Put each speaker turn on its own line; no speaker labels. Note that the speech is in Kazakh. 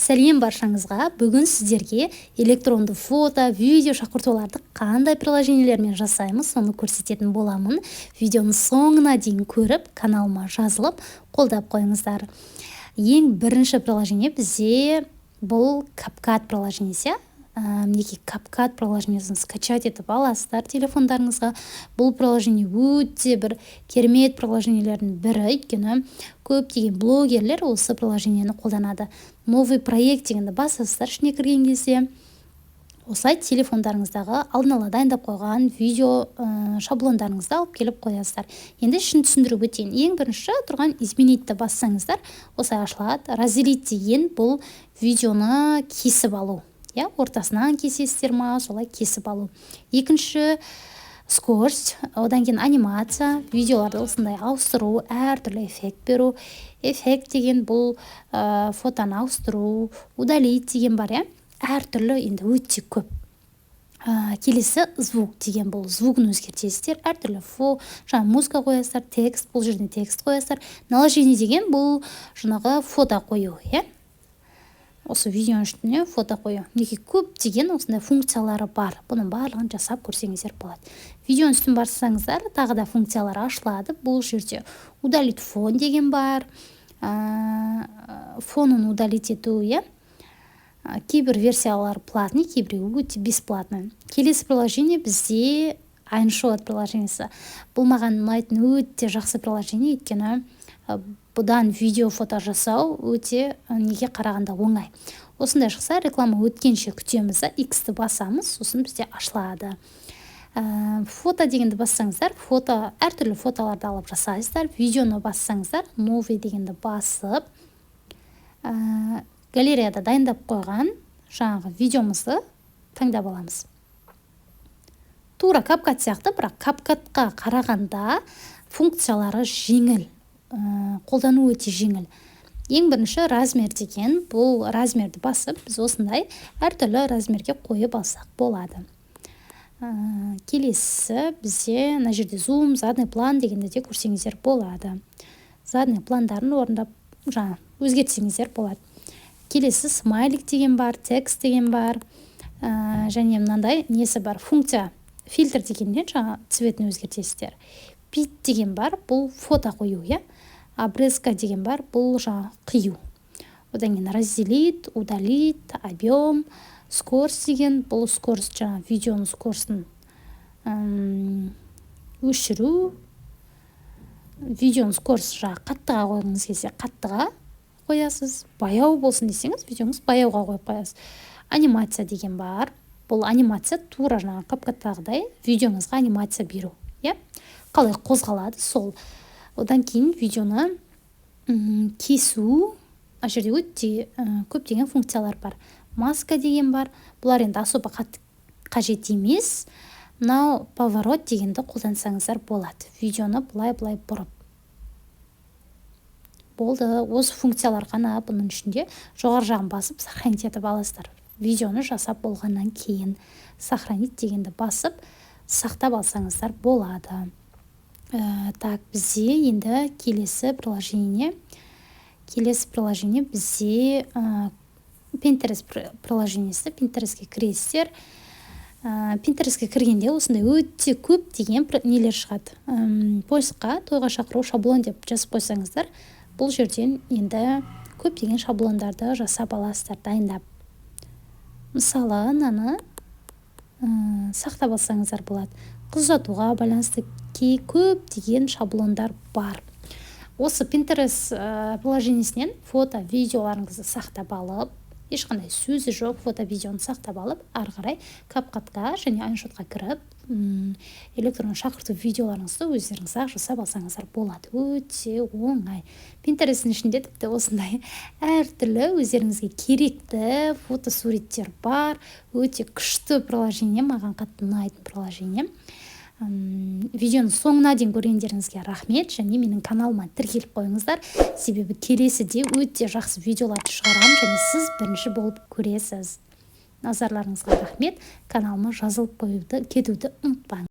Сәлем баршаңызға! Бүгін сіздерге электронды фото, видео шақыртуларды қандай приложениелермен жасаймыз, соны көрсететін боламын. Видеоның соңына дейін көріп, каналыма жазылып, қолдап қойыңыздар. Ең бірінші приложение бізде бұл CapCut приложениесі. Мінекей, CapCut приложениесін скачать етіп аласыздар телефондарыңызға. Бұл приложение өте бір керемет приложениелердің бірі, өйткені көптеген блогерлер осы приложениені қолданады. «Новый проект» дегенді басасыздар. Ішіне кірген кезде осылай телефондарыңыздағы алдын ала дайындап қойған видео шаблондарыңызды алып келіп қоясыздар. Енді ішін түсіндіріп өтейін. Ең бірінші тұрған «Изменить» ті бассаңыздар, осылай ашылады. «Разделить» деген бұл видеоны кесіп алу, иә, ортасынан кесесіздер ма, солай кесіп алу. Екінші «Скорость», одан кейін «Анимация», видеоларды осындай ауыстыру, әртүрлі эффект беру. «Эффект» деген бұл фотоны ауыстыру. «Удалить» деген бар, иә, әртүрлі, енді өте көп. Келесі «Звук» деген, бұл звугын өзгертесіздер, әртүрлі жаңағы музыка қоясыздар. «Текст», бұл жерден текст қоясыздар. «Наложение» деген бұл жаңағы фото қою, иә, осы видеоның үстіне фото қою. Мінекей, көптеген осындай функциялары бар, бұның барлығын жасап көрсеңіздер болады. Видеоның үстін бассаңыздар, тағы да функциялар ашылады. Бұл жерде «Удалить фон» деген бар, фонын удалить ету, иә. Кейбір версиялар платный, кейбіреуі өте бесплатный. Келесі приложение бізде InShot приложениесі. Бұл маған ұнайтын өте жақсы приложение, өйткені бұдан видео, фото жасау өте неге қарағанда оңай. Осындай шықса, реклама өткенше күтеміз да, иксті басамыз, сосын бізде ашылады. Фото дегенді бассаңыздар, фото, әртүрлі фотоларды алып жасайсыздар. Видеоны бассаңыздар, «Новый» дегенді басып, галереяда дайындап қойған жаңағы видеомызды таңдап аламыз. Тура CapCut сияқты, бірақ CapCut-қа қарағанда функциялары жеңіл, қолдану өте жеңіл. Ең бірінші «Размер» деген, бұл размерді басып, біз осындай әртүрлі размерге қойып алсақ болады. Келесі бізде мына жерде «Зум», «Задний план» дегенді де көрсеңіздер болады. Задний пландарын орындап, жаңа өзгертсеңіздер болады. Келесі «Смайлик» деген бар, «Текст» деген бар, және мынандай несі бар, функция. «Фильтр» дегеннен жаңа цветін өзгертесіздер. «Пить» деген бар, бұл фото қою, иә. «Обрезка» деген бар, бұл жаңа қию. Одан кейін «Разделить», «Удалить», «Объем», «Скорость» деген, бұл скорость, жаңа видеоның скоростын өшіру. Видеоның скорость жаңағы қаттыға қойғыңыз келсе, қаттыға қоясыз, баяу болсын десеңіз, видеоңыз баяуға қойып қоясыз. «Анимация» деген бар, бұл анимация тура жаңағы CapCut-тағыдай видеоңызға анимация беру, иә, қалай қозғалады, сол. Одан кейін видеоны кесу. Мына жерде өте көптеген функциялар бар. «Маска» деген бар, бұлар енді особо қатты қажет емес. Мынау «Поворот» дегенді қолдансаңыздар болады, видеоны былай былай бұрып болды. Осы функциялар ғана бұның ішінде. Жоғары жағын басып, сохранить етіп аласыздар. Видеоны жасап болғаннан кейін «Сохранить» дегенді басып, сақтап алсаңыздар болады. Так, бізде енді келесі приложение. Келесі приложение бізде Pinterest приложениесі. Pinterestке кіресіздер. Pinterestке кіргенде осындай өте көптеген нелер шығады. Поискқа «Тойға шақыру шаблон» деп жазып қойсаңыздар, бұл жерден енді көптеген шаблондарды жасап аласыздар дайындап. Мысалы, мынаны сақтап алсаңыздар болады. Қыз ұзатуға байланысты көптеген шаблондар бар. Осы Pinterest приложениесінен фото, видеоларыңызды сақтап алып, ешқандай сөзі жоқ фото, видеоны сақтап алып, ары қарай CapCut-қа және InShot-қа кіріп, электронды шақырту видеоларыңызды өздеріңіз ақ жасап алсаңыздар болады. Өте оңай. Pinterest-тің ішінде тіпті осындай әртүрлі өздеріңізге керекті фото, суреттер бар. Өте күшті приложение, маған қатты ұнайтын приложение. Видеоның соңына дейін көргендеріңізге рахмет және менің каналыма тіркеліп қойыңыздар, себебі келесіде өте жақсы видеоларды шығарамын және сіз бірінші болып көресіз. Назарларыңызға рахмет, каналыма жазылып қоюды кетуді ұмытпаңыз.